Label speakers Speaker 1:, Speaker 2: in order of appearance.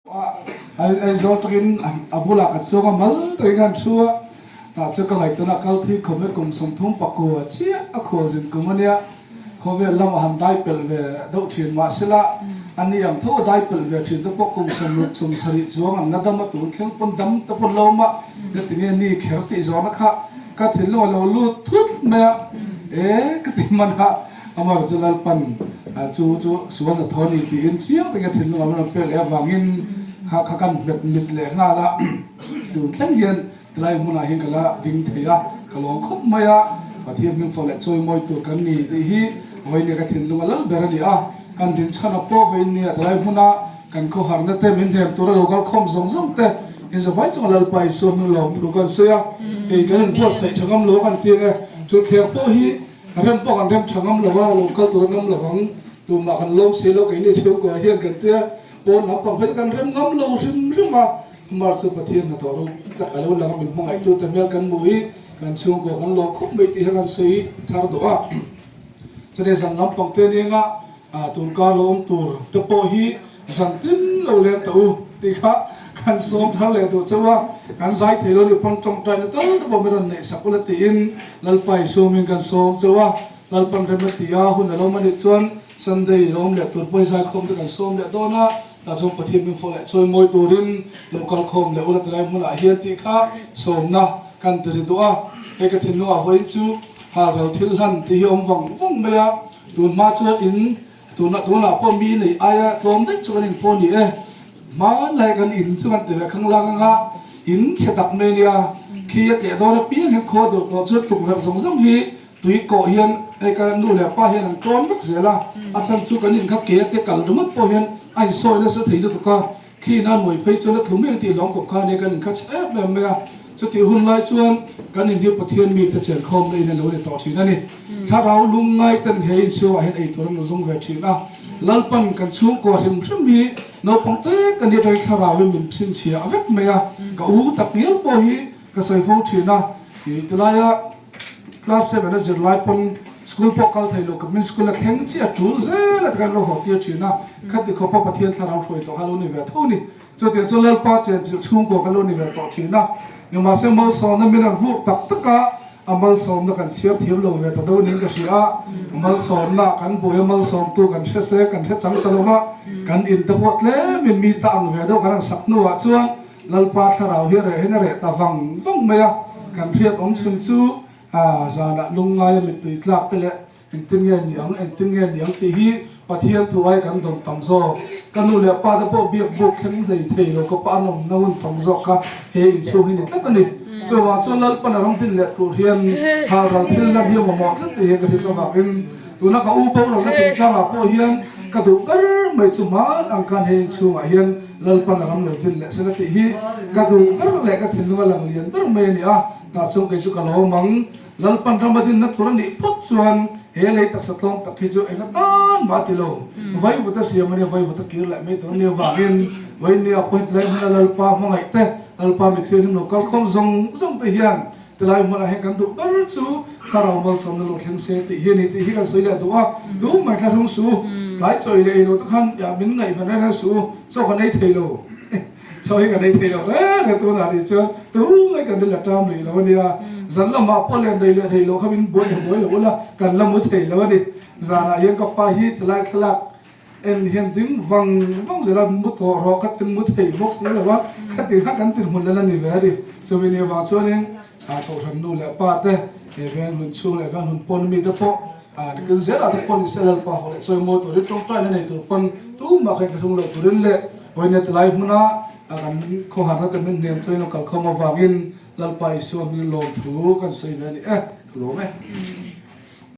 Speaker 1: Aizawl takin a bulah ka chuang a, mal takin khan thu a, tah chu ka ngaihtuahna a kal thui khawm e, kum 30 pakua chiah a khualzin kum a nia, khawvel lamah han dai pelh ve deuh thin mahsela a ni ang tho a dai pelh ve thin te pawh kum 60 70 chuang an la dam a, tun thleng pawn dam te pawn lo awm a, ngatinge ni kher tih zawhna kha ka thinlung a lo lut thut mai a, e ka ti hman a. Amah chu Lalpan chu chu sual na tho a ni tiin chiang takin thinlung a rawn pek leh avangin kha kha kan hmet mit leh nghal a, tun thleng hian tilai hmunah hian ka la ding thei a, ka lawm khawp mai a, Pathian hming fak leh chawimawi tur kan ni tih hi vawiin ka thinlung a lal ber a ni a, kan din chhan a pawh vawiin nia tilai hmuna kan khawharna te min hnem tura lo kal khawm zawng zawng te inzavai chunga Lalpa Isua hming lawm thu kan sawi a, kei kan inbuatsaih tha ngam lo a kan ti ang e, thutthleng pawh hi Rem pawh kan rem tha ngam lo a, lo kal tur an awm lo ang, tumah kan lawm si lo, keini chhungkua hian kan tia pawn lampang phei chu kan rem ngam lo hrim hrim a, Amar chu Pathian hnathawh ropui tak a lo lang a, min hmangaihtu te hmel kan hmu hi kan chhungkua kan lawm khawp mai tih hi kan sawi thar duh a. Chutah zan lampang te nia tun kar lo awm tur te pawh hi zan tin lo leng ta u tih kha kan sawm thar leh duh chauh a, kan zai thei lo nih pawn tawngtaina tal te pawh min rawn neih sak ula tiin Lalpa i sawmin kan sawm chauh a, Lalpan rem a ti a, hun a lo awm a nih chuan Sunday lo awm leh tur pawh i zaikhawm te kan sawm leh dawn a, tah chuan Pathian min fawh leh chawi mawi turin lo kal khawm leh ula tilai hmunah hian tih kha sawmna kan ti ri duh a, hei ka thinlungah vawiin chu halral thil hlan tih hi a awm vang vang mai a. Tun hma chuan in tunah tunah pawh mi nei aia tlawm daih chu kan in pawh a ni e. Hmanlai kan in chu kan ti ve khanglang anga in chhe tak mai ania. Thli a tleh dawn apiang hian khua dur tawh chuan tukverh zawng zawng hi tui kawh hian hei ka nu leh pa hian an tawn vek zel a. A chhan chu kan in kha ke te kal ringawt pawh hian a insawi nasa thei lutuk a. Thli na nuai phei chuan a tlu mai ang tih hlawm kawp kha ania kan inkha chhe em em mai a. Chutih hun lai chuan kan in hi Pathian mite chenkhawmna in a lo ni tawh thin a ni. Thlarau lungngai ten he inchhungah hian ei tur an la zung ve thin a. Lalpan kan chhungkua hrim hrim hi naupang te kan nih atangin thlarau in min chhinchhiah vek mai a. Ka u tak ngial pawh hi ka sawi fo thin a. Tilaia Class seven a zirlai pawn school pawh kal thei lo kawmin school a thleng chiah tul zel a tikhan lo haw tir thin a, khati khawpa Pathian thlarau hruai tawh kha lo ni ve tho ni. Chutiang chuan Lalpa chenchilh chhungkua kha lo ni ve tawh thin a, nimahse malsawmna min rawn vur tak tak a, a malsawmna kan chhiar thiam lo ve ta do niin ka hria a, malsawmna kan buai a malsawmtu kan hre se kan hre chang ta lo va, kan in te pawh tlemin mi ta ang ve deuh kan han sak hnuah chuan Lalpa thlarau hi a reh hian a reh ta vang vang mai a, kan hriat awm chhun chu zanah lungngaia mittui tlak te leh engtin nge ni ang, engtin nge ni ang tih hi Pathian thu ai kan dawn tam zawk. Ka nu leh pa te pawh biak buk thleng hlei thei lo ka pa an awmna hun tam zawk kha he inchhung hi ni tlat a ni. Chuvang chuan Lalpan a ram din leh tur hian halral thil hlan hi a mamawh tlat tih hi ka hriat avangin Tuna ka u boralna chungchangah pawh hian ka duh ber mai chu hman ang khan hei inchhungah hian Lalpan a ram lo din leh sela tih hi ka duh ber leh ka thinlung a lang lian ber mai a ni a, tah chuan kei chu ka lawm ang. Lalpan ram a dinna tur a nih phawt chuan he lei taksa tlawm tak hi chu eng atan mah a ti lo. Vaivut a siam a nia, vaivut a kir leh mai tur a nia vangin Vawinia pawh hi tilai hmuna Lalpa hmangaih te, Lalpa mithianghlim lo kalkhawm zawng zawng te hian Tilai hmunah hian kan duh ber chu thlarau malsawmna lo thleng se tih hi a ni tih hi kan sawi leh duh a, duh mai thla hrung su, tlai chawi leh ei lo te khan min ngaihven reng reng su, chaw kan ei thei lo, chaw hi kan ei thei lo reng reng tunah rih chuan tumai kan rilh a ṭam rih lo a nia, zan lamah pawh len rei leh thei lo kha min buai buai lo ula kan la mu thei lo a ni, zanah hian ka pa hi tilai thlalak En hian ding vang vang zel a, mu tawh rawh ka tin mu thei bawk si lo a, khati kha kan tinhmun lal a ni ve a ni. Chumi ni avang chuanin Kohhran nu leh pa te, he veng hun chhung leh veng hun pawn mite pawh nikin zelah te pawh ni se Lalpa fawh leh chawi mawi turin tawngtaina nei tur pawn tumah kha inthlahrung lo turin leh Vawinet lai hmuna kan khawharna te min hnem turin lo kalkhawm avangin Lalpa Isua hming lawmthu kan sawi ve a ni e, ka lawm e.